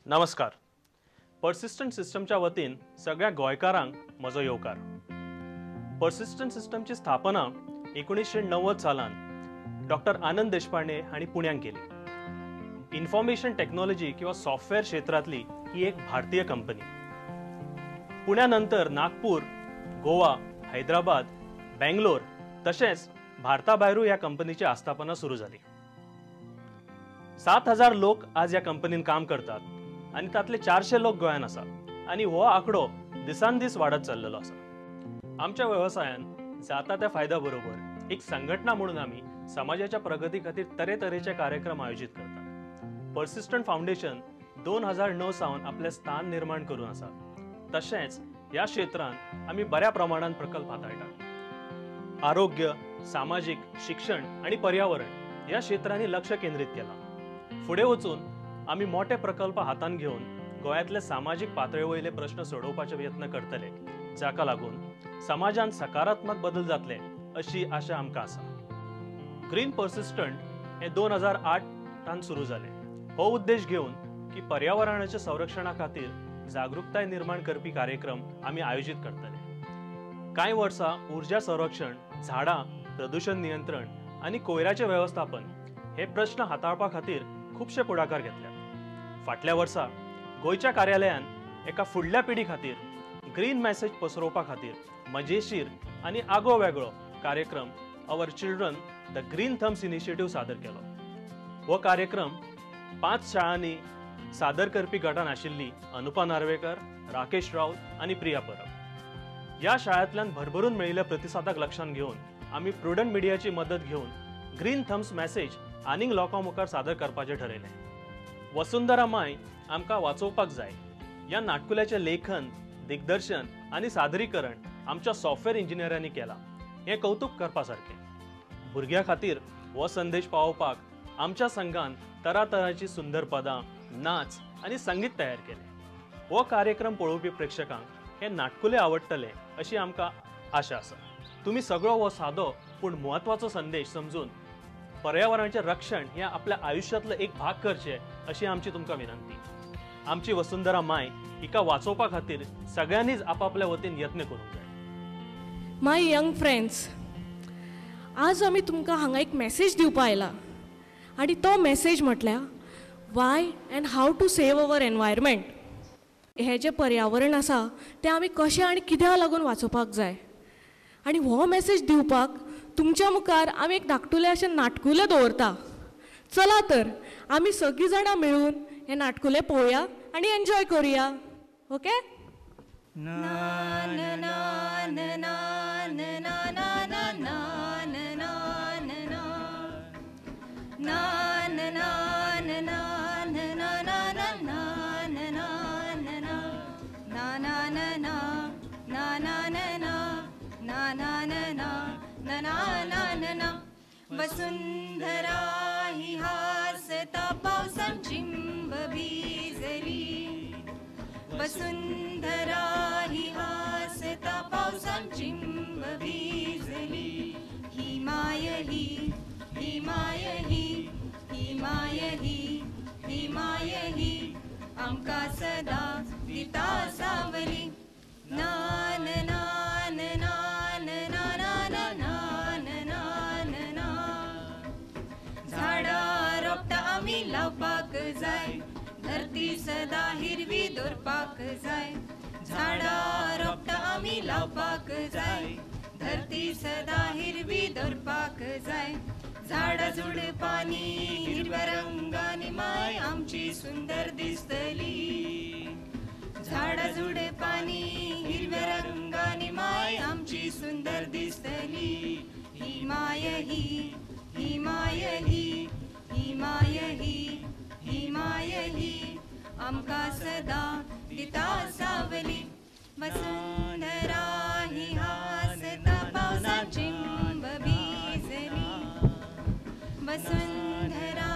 नमस्कार. पर्सिस्टंट सिस्टमच्या वतीन सगळ्या गोंयकारांक म्हजो येवकार. पर्सिस्टंट सिस्टमची स्थापना 1990 सालान डॉक्टर आनंद देशपांडे हांणी पुण्याक केली. इन्फॉर्मेशन टेक्नॉलॉजी किंवा सॉफ्टवेअर क्षेत्रांतली ही एक भारतीय कंपनी. पुण्या नंतर नागपूर, गोवा, हैदराबाद, बेंगलोर तशेंच भारता भायरूय ह्या कंपनीची आस्थापना सुरू जाली. 7000 लोक आज ह्या कंपनीन काम करतात आनी तातले 400 लोक गोंयान आसात आनी हो आंकडो दिसान दीस वाडत चल्लेलो आसा. आमच्या वेवसायान जाता त्या फायद्या बरोबर एक संघटना म्हणून आमी समाजाच्या प्रगती खातीर तरेतरेचे कार्यक्रम आयोजीत करतात. पर्सिस्टंट फाउंडेशन 2009 सावन आपलें स्थान निर्माण करून आसा. तशेंच ह्या क्षेत्रांत आमी बऱ्या प्रमाणान प्रकल्प हाताळटात. आरोग्य, सामाजीक, शिक्षण आनी पर्यावरण ह्या क्षेत्रांनी लक्ष केंद्रीत केलां. फुडें वचून आमी मोठे प्रकल्प हातांत घेवन गोंयांतले सामाजीक पातळे वयले प्रश्न सोडोवपाचे यत्न करतले, जाका लागून समाजांत सकारात्मक बदल जातले अशी आशा आमकां आसा. ग्रीन पर्सिस्टंट हे 2008 सुरू जालें. हो उद्देश घेवन की पर्यावरणाच्या संरक्षणा खातीर जागृताय निर्माण करपी कार्यक्रम आमी आयोजीत करतले. कांय वर्सां उर्जा संरक्षण, झाडां, प्रदूषण नियंत्रण आनी कोयराचें वेवस्थापन हे प्रश्न हाताळपा खातीर खुबशे पुढाकार घेतल्यात. फाटल्या वर्सा गोंयच्या कार्यालयान एका फुडल्या पिढी खातीर ग्रीन मॅसेज पसरोवपा खातीर मजेशीर आनी आगळो वेगळो कार्यक्रम our children the green thumbs initiative सादर केलो. हो कार्यक्रम 5 शाळांनी सादर करपी गटान आशिल्ली अनुपा नार्वेकर, राकेश राऊत आनी प्रिया परब. ह्या शाळांतल्यान भरभरून मेळिल्ल्या प्रतिसादाक लक्षांत घेवन आमी प्रुडंट मिडियाची मदत घेवन ग्रीन थम्स मॅसेज आनीक लोकां मुखार सादर करपाचें ठरयलें. वसुंधरा माय आमकां वाचोवपाक जाय ह्या नाटकुल्याचें लेखन, दिग्दर्शन आनी सादरीकरण आमच्या सॉफ्टवेअर इंजिनियरांनी केलां. हें कौतुक करपा सारकें. भुरग्यां खातीर हो संदेश पावोवपाक आमच्या संघान तरातरांची सुंदर पदां, नाच आनी संगीत तयार केलें. हो कार्यक्रम पळोवपी प्रेक्षकांक हें नाटकुलें आवडटलें अशी आमकां आशा आसा. तुमी सगळो हो सादो पूण म्हत्वाचो संदेश समजून पर्यावरणाचें रक्षण हें आपल्या आयुश्यांतलो एक भाग करचें अशी आमची तुमकां विनंती. आमची वसुंधरा माय हिका वाचोवपा खातीर सगळ्यांनीच आपापल्या वतीन यत्न करूंक जाय. My young friends, आज आमी तुमकां हांगा एक मॅसेज दिवपा आयला आनी तो मॅसेज म्हटल्यार why and how to save our environment. हें जें पर्यावरण आसा तें आमी कशें आनी कित्याक लागून वाचोवपाक जाय आनी हो मॅसेज दिवपाक तुमच्या मुखार आमी एक धाकटुलें अशें नाटकुलें दवरता. चला तर आमी सगळीं जाणां मेळून हें नाटकुलें पळोवया आनी एन्जॉय करुया. ओके. ना ना ना ना ना ना ना ना ना ना ना ना ना ना ना. वसुंधरा ही हासता पावसान चिंब भिजली. वसुंधरा ही हासता पावसान चिंब भिजली. ही my he, he my he, he my he, he my ही आमकां सदां दिता सावली. ना ना ना ना ना ना ना ना ना. झाडां रोपटां आमी लावपाक जाय, धरती सदां हिरवी दवरपाक जाय. झाडां रोपटां आमी लावपाक जाय, धरती सदां हिरवी दवरपाक जाय. झाडां झुडपांनी हिरव्या रंगांनी माय आमची सुंदर दिसतली. झाडां झुडपांनी हिरव्या रंगांनी माय आमची सुंदर दिसतली. ही my he, he my he, he my he, he my ही आमकां सदां दिता सावली. वसुंधरा ही हासता पावसान चिंब भिजली. वसुंधरा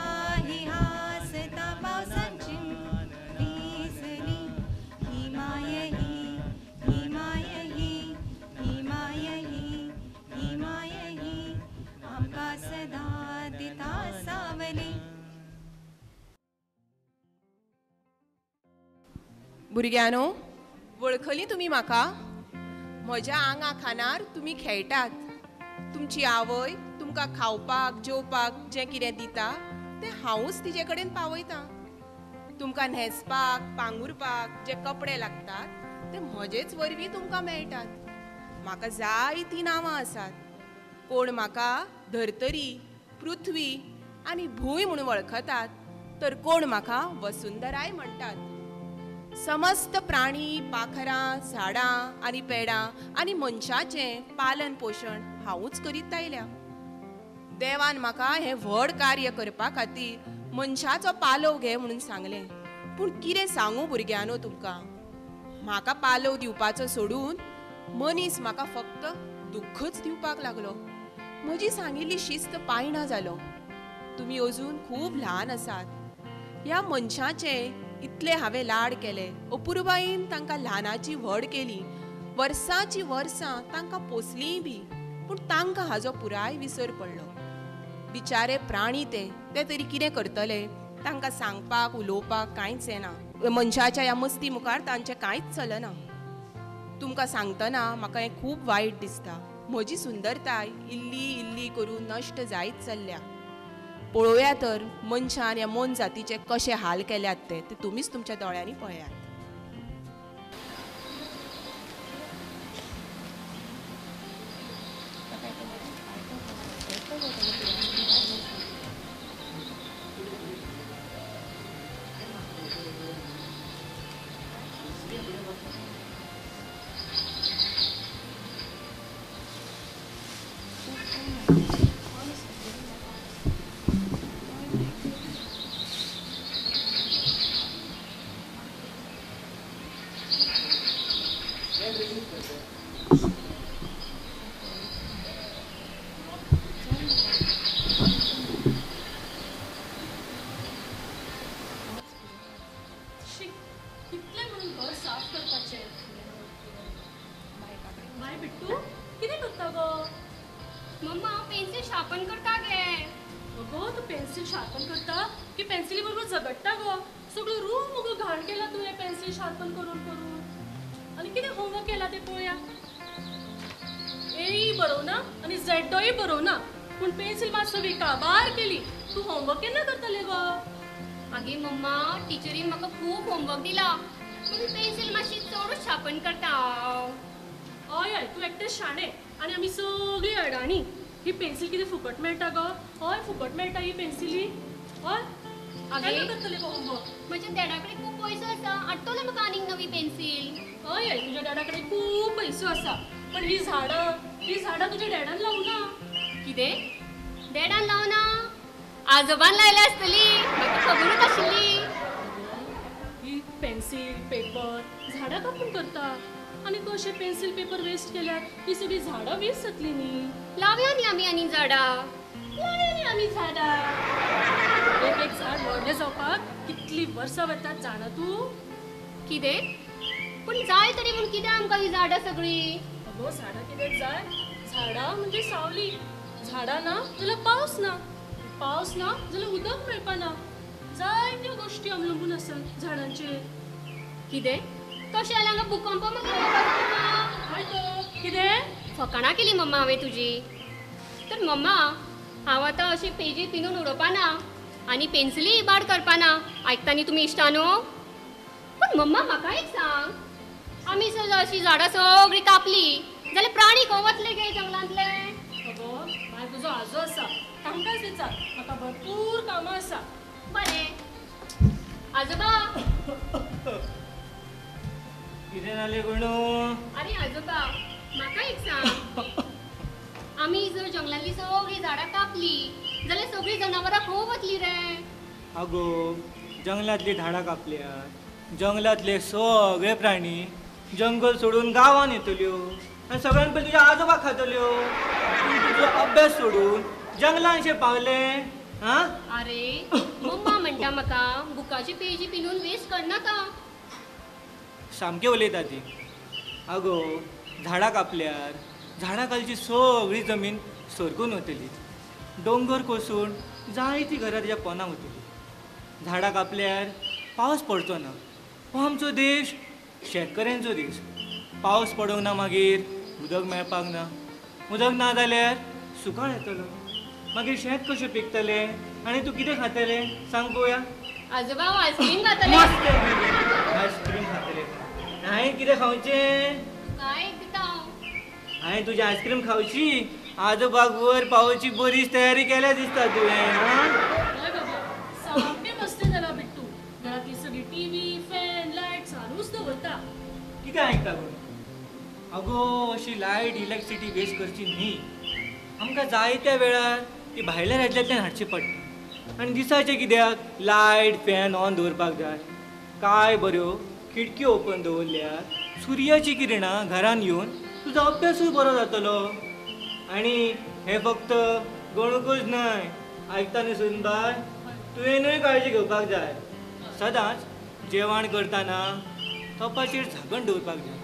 ही हासता पावसान चिंब भिजली. ही my he, he my he, he my he, he my ही आमकां सदां दिता सावली. भुरग्यांनो, वळखली तुमी म्हाका? म्हज्या आंगा खानार तुमी खेळटात. तुमची आवय तुमकां खावपाक जेवपाक जें कितें दिता तें हांवूच तिजे कडेन पावयतां. तुमकां न्हेसपाक पांगुरपाक जे कपडे लागतात ते म्हजेच वरवीं तुमकां मेळटात. म्हाका जायतीं नांवां आसात. कोण म्हाका धर्तरी, पृथ्वी आनी भूंय म्हूण वळखतात तर कोण म्हाका वसुंधराय म्हणटात. समस्त प्राणी, पाखरां, झाडां आनी पेडां आनी मनशाचें पालन पोशण हांवूच करीत आयल्या. देवान म्हाका हें व्हड कार्य करपा खातीर मनशाचो पालव घे म्हणून सांगलें. पूण कितें सांगूं भुरग्यांनो तुमकां, म्हाका पालव दिवपाचो सोडून मनीस म्हाका फक्त दुख्खच दिवपाक लागलो. म्हजी सांगिल्ली शिस्त पाळना जालो. तुमी अजून खूब ल्हान आसात. ह्या मनशाचे इतले हांवें लाड केले, अपुरबायेन तांकां ल्हानाची व्हड केली, वर्सांची वर्सां तांकां पोसलींय बी, पूण तांकां हाजो पुराय विसर पडलो. बिचारे प्राणी ते ते तरी कितें करतले? तांकां सांगपाक उलोवपाक कांयच येना. मनशाच्या ह्या मस्ती मुखार तांचें कांयच चलना. तुमकां सांगतना म्हाका हें खूब वायट दिसता. म्हजी सुंदरताय इल्ली इल्ली करून नश्ट जायत चल्ल्या. पळोवया तर मनशान ह्या मोनजातीचे कशे हाल केल्यात ते ते तुमीच तुमच्या दोळ्यांनी पळयात. टिचरीन म्हाका खूब होमवर्क दिला पूण पेन्सिल मातशी चडूच शार्पन करता हांव. हय हय, तूं एकटें शाणें आनी आमी सगळीं अडाणी. ही पेन्सिल कितें फुकट मेळटा गो? हय फुकट मेळटा ही पेन्सिली. हय केन्ना करतले गो होमवर्क? म्हज्या डॅडा कडेन खूब पयसो आसा, हाडटलो म्हाका आनीक नवी पेन्सिल. हय हय, तुज्या डॅडा कडेन खूब पयसो आसा, पण ही झाडां तुज्या डॅडान लावना. कितें डॅडान लावना? आजोबान लायल्या आसतली, म्हाका खबरूच आशिल्ली. ही पेन्सिल पेपर झाडां कापून करता आनी तूं अशें पेन्सिल पेपर वेस्ट केल्यार ही सगळीं झाडां वेस्ट जातली न्ही. लावया न्ही आमी आनी झाडां. लावया न्ही आमी झाडां. एक एक झाड व्हडलें जावपाक कितलीं वर्सां वतात जाणा तूं? कितें? पूण जाय तरी म्हूण कितें आमकां ही झाडां सगळीं? अगो झाडां कित्याक जाय? झाडां म्हणजे सावली. झाडां ना जाल्यार पावस ना, पावस ना जाल्यार उदक मेळपाना. जायत्यो गोश्टी अवलंबून आसात झाडांचेर. कितें? तशें जाल्यार हांगा भुकंप हय तर कितें? फकाणां केली मम्मा हांवें तुजी. तर मम्मा हांव आतां अशी पेजी पिनून उडोवपाना आनी पेन्सिली इबाड करपाना. आयकता न्ही तुमी इश्टानो? पूण मम्मा म्हाका एक सांग, आमी जर अशी झाडां सगळीं कापली जाल्यार प्राणी खंय वतले गे जंगलांतले? अगो मागीर तुजो आजो आसा, तांकांच विचार, म्हाका भरपूर कामां आसा. बरें आजोबा. कितें जालें गणू? अरे आजोबा म्हाका एक सांग, आमी जर जंगलांतली सगळीं झाडां कापली जाल्यार सगळीं जनावरां खंय वतली रे? आगो जंगलांतली झाडां कापल्यार जंगलांतले सगळे प्राणी जंगल सोडून गांवान येतल्यो आनी सगळ्यान पयलीं तुज्या आजोबाक खातल्यो. तुजो अभ्यास सोडून जंगलान पावलें. आं? अरे मम्मा म्हणटा म्हाका बुकाची पेजी पिनून वेस्ट करनाका. सामकें उलयता ती. आगो झाडां कापल्यार झाडां खालची सगळी जमीन सरकून वतली, दोंगर कोसळून जायतीं घरां ताच्या पोंदा वतली. झाडां कापल्यार पावस पडचो ना, हो आमचो देश शेतकऱ्यांचो देश. पावस पडूंक ना मागीर उदक मेळपाक ना, उदक ना जाल्यार सुकाळ येतलो, मागीर शेत कशें पिकतलें आनी तूं कितें खातलें सांग पळोवया. आजोबा हांव आयस्क्रीम खातलें. आयस्क्रीम खातलें. हांवें कितें खावचें? काय दिता हांव. हांवें तुजी आयस्क्रीम खावची. आजोबाक वयर पावोवची बरीच तयारी केल्या दिसता तुवें. हय बाबा, सामकें मस्ती जाला बिट्टू. घरांतली सगळी टीव्ही, फॅन, लायट चालूच दवरता. कितें आयकता गो? अगो अशी लायट इलेक्ट्रिसिटी वेस्ट करची न्ही. आमकां जायत्या वेळार ती भायल्या राज्यांतल्यान हाडची पडटा आनी दिसाचें कित्याक लायट फॅन ऑन दवरपाक जाय. काय बऱ्यो खिडक्यो ओपन दवरल्यार सुर्याची किरणां घरान येवन तुजो अभ्यासूय बरो जातलो. आनी हें फक्त गणूकच न्हय, आयकता न्ही सुनबाय, तुवेंनूय काळजी घेवपाक जाय. सदांच जेवण करतना तोपाचेर झाकण दवरपाक जाय,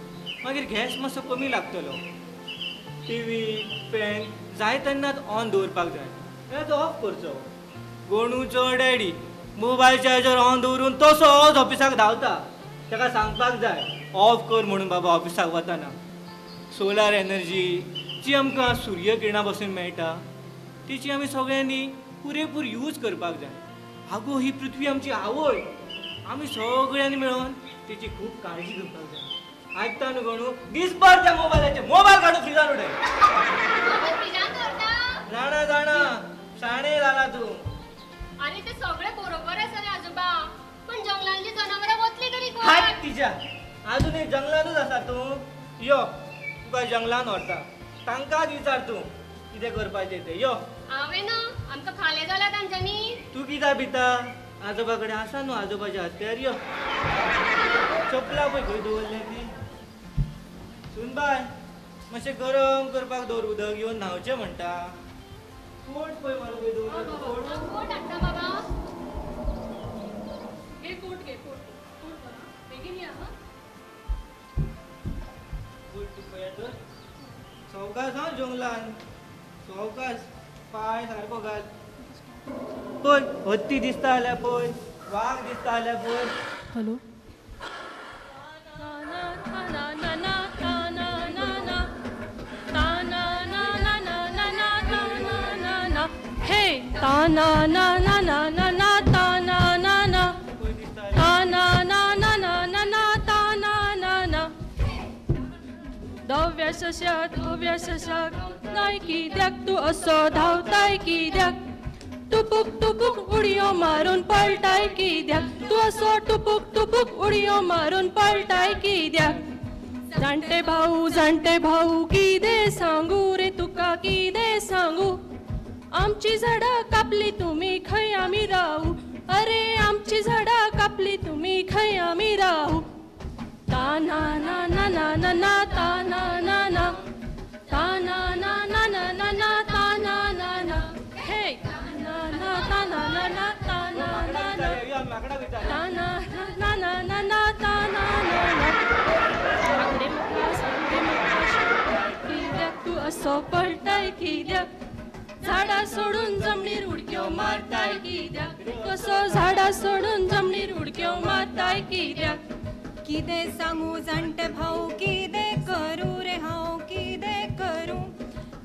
मागीर गॅस मातसो कमी लागतलो. टीव्ही फॅन जाय तेन्नाच ऑन दवरपाक जाय, तेन्ना तो ऑफ करचो. गणूचो डॅडी मोबायल चार्जर ऑन दवरून तसोच ऑफिसाक धांवता, ताका सांगपाक जाय ऑफ कर म्हणून बाबा ऑफिसाक वतना. सोलार एनर्जी जी आमकां सूर्य किरणा पासून मेळटा तिची आमी सगळ्यांनी पुरेपूर यूज करपाक जाय. आगो ही पृथ्वी आमची आवय, आमी सगळ्यांनी मेळून तिची खूब काळजी घेवपाक जाय. आयकता न्हू गणू, दिसभर त्या मोबायलाचे मोबायल काडून फ्रिजान उडय. जाणा जाणा शाणे जाला तूं. अरे ते सगळे बरोबर आसा रे आजोबा, पण जंगलांतली जनावरां वतली तरी खंय? हात तिच्या अजून जंगलानूच आसा तूं. यो तुका जंगलान व्हरता, तांकांच विचार तूं कितें करपाचें तें. यो. हांवें ना, आमकां खालें जाल्यार तांच्यांनी. तूं कित्याक भिता? आजोबा कडेन आसा न्हू आजोबाच्या हत्यार. यो चपलां पळय खंय दवरल्या ती. सुनबाय मातशें गरम करपाक दवर उदक, येवन न्हांवचें म्हणटा. कोट पळय म्हाका खंय दवरला. कोट हाडटा बाबा. घे कोट, घे कोट, कोट बेगीन या. हां कोट पळया तर. सवकास हां जंगलान, सवकास पांय सारको घाल. पळय हत्ती दिसता जाल्यार पळय, वाग दिसता जाल्यार पळय. हॅलो. ता ना ना ना ना ना ना ता ना ना ना ता ना ना ना ना ना ना ता ना ना ना. धव्या सश्या धव्या सश्या धांवताय कित्याक तूं असो धांवताय कित्याक? टुपूक टुपूक उडयो मारून पळटाय कित्याक तूं असो टुपूक टुपूक उडयो मारून पळटाय कित्याक? जाणटे भाऊ कितें सांगू रे तुका कितें सांगू? आमची झाडां कापली तुमी खंय आमी रावू? अरे आमची झाडां कापली तुमी खंय आमी रावू? ता ना ना ना ना ना ना ता ना ना ना ता ना ना ना ना ना ना ता ना ना ना हे ता ना ना ता ना ना ना ता ना ना ना ता ना ना ना ना ना ता ना ना ना. सांग म्हाका सांग म्हाका कित्याक तूं असो पळटाय कित्याक? झाडां सोडून जमनीर उडक्यो मारताय कित्याक? कसो झाडां सोडून जमनीर उडक्यो मारताय कित्याक? कितें सांगू जाणटे भाऊ, कितें करूं रे हांव, कितें करूं?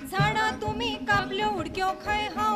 झाडां तुमी कापल्यो उडक्यो खंय हांव